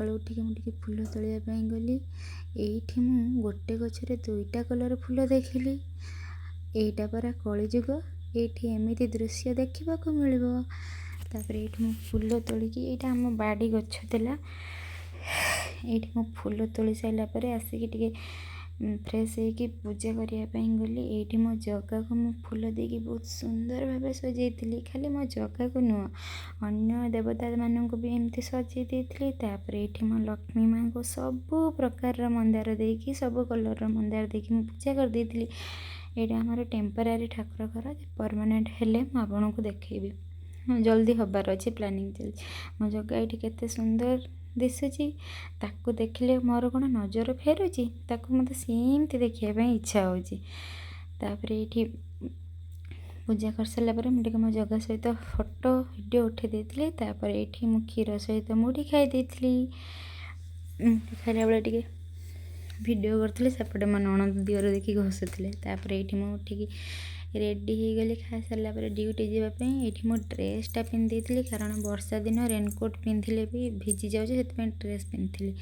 ସକାଳୁ ଉଠିକି ମୁଁ ଟିକେ ଫୁଲ ତୋଳିବା ପାଇଁ ଗଲି। ଏଇଠି ମୁଁ ଗୋଟେ ଗଛରେ ଦୁଇଟା କଲର୍ ଫୁଲ ଦେଖିଲି। ଏଇଟା ପରା କଳିଯୁଗ, ଏଇଠି ଏମିତି ଦୃଶ୍ୟ ଦେଖିବାକୁ ମିଳିବ। ତାପରେ ଏଇଠି ମୁଁ ଫୁଲ ତୋଳିକି, ଏଇଟା ଆମ ବାଡ଼ି ଗଛ ଥିଲା। ଏଇଠି ମୁଁ ଫୁଲ ତୋଳି ସାରିଲା ପରେ ଆସିକି ଟିକେ ଫ୍ରେଶ୍ ହେଇକି ପୂଜା କରିବା ପାଇଁ ଗଲି। ଏଇଠି ମୋ ଜଗାକୁ ମୁଁ ଫୁଲ ଦେଇକି ବହୁତ ସୁନ୍ଦର ଭାବେ ସଜେଇଥିଲି। ଖାଲି ମୋ ଜଗାକୁ ନୁହଁ, ଅନ୍ୟ ଦେବତାମାନଙ୍କୁ ବି ଏମିତି ସଜେଇ ଦେଇଥିଲି। ତାପରେ ଏଇଠି ମୋ ଲକ୍ଷ୍ମୀ ମାଆଙ୍କୁ ସବୁ ପ୍ରକାରର ମନ୍ଦାର ଦେଇକି, ସବୁ କଲର୍ର ମନ୍ଦାର ଦେଇକି ମୁଁ ପୂଜା କରିଦେଇଥିଲି। ଏଇଟା ଆମର ଟେମ୍ପୋରାରୀ ଠାକୁର ଘର, ପରମାନେଣ୍ଟ ହେଲେ ମୁଁ ଆପଣଙ୍କୁ ଦେଖେଇବି। ଜଲ୍ଦି ହେବାର ଅଛି, ପ୍ଲାନିଂ ଚାଲିଛି। ମୋ ଜଗା ଏଇଠି କେତେ ସୁନ୍ଦର ଦିଶୁଛି, ତାକୁ ଦେଖିଲେ ମୋର କ'ଣ ନଜର ଫେରୁଛି? ତାକୁ ମୋତେ ସେମିତି ଦେଖିବା ପାଇଁ ଇଚ୍ଛା ହେଉଛି। ତାପରେ ଏଇଠି ପୂଜା କରିସାରିଲା ପରେ ମୁଁ ଟିକେ ମୋ ଜଗା ସହିତ ଫଟୋ ଭିଡ଼ିଓ ଉଠାଇ ଦେଇଥିଲି। ତାପରେ ଏଇଠି ମୁଁ କ୍ଷୀର ସହିତ ମୁଢ଼ି ଖାଇ ଦେଇଥିଲି। ଖାଇଲା ବେଳେ ଟିକେ ଭିଡ଼ିଓ କରିଥିଲି, ସେପଟେ ମୋ ନଣନ୍ଦ ଦିଅର ଦେଖିକି ହସୁଥିଲେ। ତାପରେ ଏଇଠି ମୁଁ ଉଠିକି ରେଡ଼ି ହେଇଗଲି ଖାଇସାରିଲା ପରେ ଡ୍ୟୁଟି ଯିବା ପାଇଁ। ଏଇଠି ମୁଁ ଡ୍ରେସ୍ଟା ପିନ୍ଧି ଦେଇଥିଲି, କାରଣ ବର୍ଷା ଦିନ ରେନକୋଟ୍ ପିନ୍ଧିଲେ ବି ଭିଜି ଯାଉଛି, ସେଥିପାଇଁ ଡ୍ରେସ୍ ପିନ୍ଧିଥିଲି।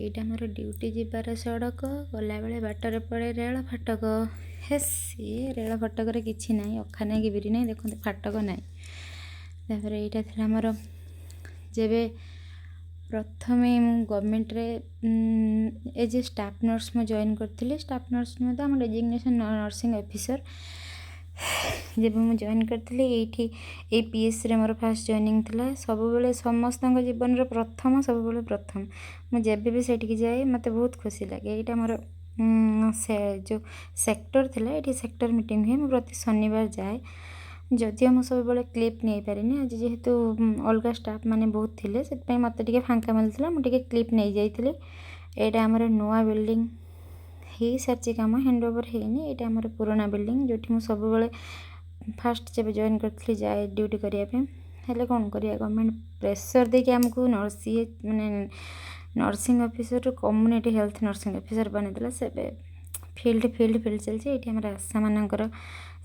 ଏଇଟା ମୋର ଡ୍ୟୁଟି ଯିବାର ସଡ଼କ, ଗଲାବେଳେ ବାଟରେ ପଡ଼େ ରେଳ ଫାଟକ। ହେ, ସିଏ ରେଳ ଫାଟକରେ କିଛି ନାହିଁ, ଅଖା ନାହିଁ କି ବିରି ନାହିଁ, ଦେଖନ୍ତୁ ଫାଟକ ନାହିଁ। ତାପରେ ଏଇଟା ଥିଲା ମୋର ଯେବେ ପ୍ରଥମେ ମୁଁ ଗଭର୍ଣ୍ଣମେଣ୍ଟରେ ଏଜ୍ ଏ ଷ୍ଟାଫ୍ ନର୍ସ ମୁଁ ଜଏନ୍ କରିଥିଲି। ଷ୍ଟାଫ୍ ନର୍ସ ନୁହେଁ ତ, ଆମ ଡେଜିଗ୍ନେସନ୍ ନର୍ସିଂ ଅଫିସର୍। ଯେବେ ମୁଁ ଜଏନ୍ କରିଥିଲି ଏଇଠି, ଏଇ ପିଏସ୍ସିରେ ମୋର ଫାର୍ଷ୍ଟ ଜଏନିଂ ଥିଲା। ସବୁବେଳେ ସମସ୍ତଙ୍କ ଜୀବନର ପ୍ରଥମ ସବୁବେଳେ ପ୍ରଥମ। ମୁଁ ଯେବେ ବି ସେଇଠିକି ଯାଏ, ମୋତେ ବହୁତ ଖୁସି ଲାଗେ। ଏଇଟା ମୋର ସେ ଯେଉଁ ସେକ୍ଟର ଥିଲା, ଏଇଠି ସେକ୍ଟର ମିଟିଂ ହୁଏ, ମୁଁ ପ୍ରତି ଶନିବାର ଯାଏ। ଯଦିଓ ମୁଁ ସବୁବେଳେ କ୍ଲିପ୍ ନେଇପାରେନି, ଆଜି ଯେହେତୁ ଅଲଗା ଷ୍ଟାଫ୍ ମାନେ ବହୁତ ଥିଲେ, ସେଥିପାଇଁ ମୋତେ ଟିକେ ଫାଙ୍କା ମିଳିଥିଲା, ମୁଁ ଟିକେ କ୍ଲିପ୍ ନେଇଯାଇଥିଲି। ଏଇଟା ଆମର ନୂଆ ବିଲ୍ଡିଂ ହେଇସାରିଛି, କାମ ହ୍ୟାଣ୍ଡ ଓଭର୍ ହେଇନି। ଏଇଟା ଆମର ପୁରୁଣା ବିଲ୍ଡିଂ, ଯେଉଁଠି ମୁଁ ସବୁବେଳେ ଫାର୍ଷ୍ଟ ଯେବେ ଜଏନ୍ କରିଥିଲି ଯାଏ ଡ୍ୟୁଟି କରିବା ପାଇଁ। ହେଲେ କ'ଣ କରିବା, ଗଭର୍ଣ୍ଣମେଣ୍ଟ ପ୍ରେସର୍ ଦେଇକି ଆମକୁ ନର୍ସି ମାନେ ନର୍ସିଂ ଅଫିସରରୁ କମ୍ୟୁନିଟି ହେଲ୍ଥ ନର୍ସିଂ ଅଫିସର ବନେଇଦେଲା। ସେବେ ଫିଲ୍ଡ ଫିଲ୍ଡ ଫିଲ୍ଡ ଚାଲିଛି। ଏଇଠି ଆମର ଆଶାମାନଙ୍କର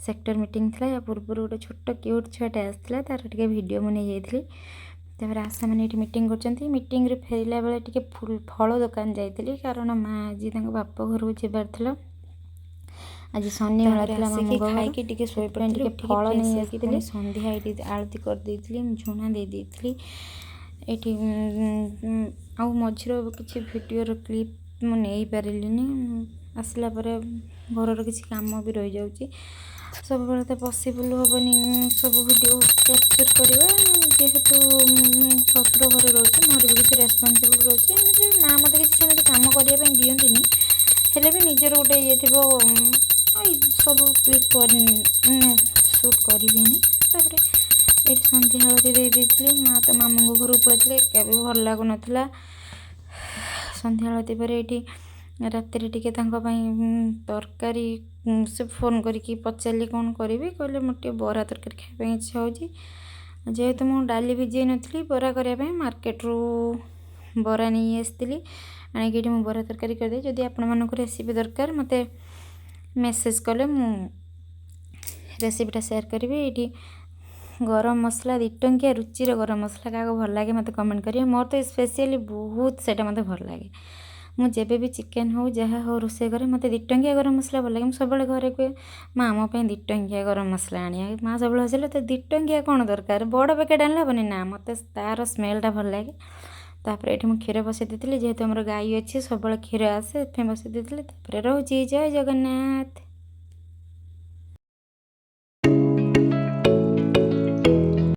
ସେକ୍ଟର ମିଟିଂ ଥିଲା। ୟା ପୂର୍ବରୁ ଗୋଟେ ଛୋଟ କ୍ୟୁଟ୍ ଛୁଆଟେ ଆସିଥିଲା, ତାର ଟିକେ ଭିଡ଼ିଓ ମୁଁ ନେଇଯାଇଥିଲି। ତାପରେ ଆଶାମାନେ ଏଇଠି ମିଟିଂ କରୁଛନ୍ତି। ମିଟିଂରୁ ଫେରିଲା ବେଳେ ଟିକେ ଫଳ ଦୋକାନ ଯାଇଥିଲି, କାରଣ ମା ଆଜି ତାଙ୍କ ବାପ ଘରକୁ ଯିବାର ଥିଲା। ଆଜି ଶନି ମେଳା ତାପରେ ଥିଲା ଆସିକି ମାମୁଁଙ୍କ ଘର, ଖାଇକି ଟିକେ ସେଥିପାଇଁ ଶୋଇପଡ଼ିଥିଲି। ଟିକେ ଉଠିକି ଫଳ ଫ୍ରେଶ୍ ନେଇ ହେଇକି ଆସିଥିଲି। ପୁଣି ସନ୍ଧ୍ୟା ଏଇଠି ଆଳତି କରିଦେଇଥିଲି, ଝୁଣା ଦେଇ ଦେଇଥିଲି ଏଇଠି। ଆଉ ମଝିର କିଛି ଭିଡ଼ିଓର କ୍ଲିପ୍ ମୁଁ ନେଇପାରିଲିନି। ଆସିଲା ପରେ ଘରର କିଛି କାମ ବି ରହିଯାଉଛି। ସବୁବେଳେ ତ ପସିବୁଲ୍ ହେବନି ସବୁ ଭିଡ଼ିଓ କ୍ୟାପଚର୍ କରିବା। ଯେହେତୁ ଶ୍ୱଶୁର ଘରେ ରହୁଛି, ମୋର ବି କିଛି ରେସ୍ପନ୍ସିବୁଲ୍ ରହୁଛି। ଏମିତି ମା ମୋତେ କିଛି ସେମିତି କାମ କରିବା ପାଇଁ ଦିଅନ୍ତିନି, ହେଲେ ବି ନିଜର ଗୋଟେ ଇଏ ଥିବ, ସବୁ କ୍ଲିକ୍ କରି ସୁଟ୍ କରିବେନି। ତାପରେ ଏଇଠି ସନ୍ଧ୍ୟା ଆଳତି ଦେଇ ଦେଇଥିଲି। ମା ତ ମାମୁଁଙ୍କ ଘରକୁ ପଳେଇଥିଲେ, ଏକା ବି ଭଲ ଲାଗୁନଥିଲା। ସନ୍ଧ୍ୟା ଆଳତି ପରେ ଏଇଠି ରାତିରେ ଟିକେ ତାଙ୍କ ପାଇଁ ତରକାରୀ, ସେ ଫୋନ୍ କରିକି ପଚାରିଲି କ'ଣ କରିବି। କହିଲେ ମୋର ଟିକେ ବରା ତରକାରୀ ଖାଇବା ପାଇଁ ଇଚ୍ଛା ହେଉଛି। ଯେହେତୁ ମୁଁ ଡାଲି ଭିଜେଇ ନଥିଲି ବରା କରିବା ପାଇଁ, ମାର୍କେଟରୁ ବରା ନେଇ ଆସିଥିଲି। ଆଣିକି ଏଇଠି ମୁଁ ବରା ତରକାରୀ କରିଦେଇ। ଯଦି ଆପଣମାନଙ୍କୁ ରେସିପି ଦରକାର, ମୋତେ ମେସେଜ୍ କଲେ ମୁଁ ରେସିପିଟା ସେୟାର କରିବି। ଏଇଠି ଗରମ ମସଲା, 2 ଟଙ୍କିଆ ରୁଚିର ଗରମ ମସଲା କାହାକୁ ଭଲ ଲାଗେ ମୋତେ କମେଣ୍ଟ କରିବେ। ମୋର ତ ସ୍ପେସିଆଲି ବହୁତ ସେଇଟା ମୋତେ ଭଲ ଲାଗେ। ମୁଁ ଯେବେ ବି ଚିକେନ୍ ହଉ, ଯାହା ହଉ ରୋଷେଇ କରେ, ମୋତେ 2 ଟଙ୍କିଆ ଗରମ ମସଲା ଭଲ ଲାଗେ। ମୁଁ ସବୁବେଳେ ଘରେ କୁହେ, ମା, ଆମ ପାଇଁ 2 ଟଙ୍କିଆ ଗରମ ମସଲା ଆଣିବା। ମା ସବୁବେଳେ ହସିଲେ, ତ 2 ଟଙ୍କିଆ କ'ଣ ଦରକାର, ବଡ଼ ପ୍ୟାକେଟ୍ ଆଣିଲେ ହେବନି? ନା, ମୋତେ ତା'ର ସ୍ମେଲ୍ଟା ଭଲ ଲାଗେ। ତାପରେ ଏଇଠି ମୁଁ କ୍ଷୀର ବସାଇ ଦେଇଥିଲି। ଯେହେତୁ ଆମର ଗାଈ ଅଛି, ସବୁବେଳେ କ୍ଷୀର ଆସେ, ସେଥିପାଇଁ ବସାଇ ଦେଇଥିଲି। ତାପରେ ରହୁଛି, ଜୟ ଜଗନ୍ନାଥ।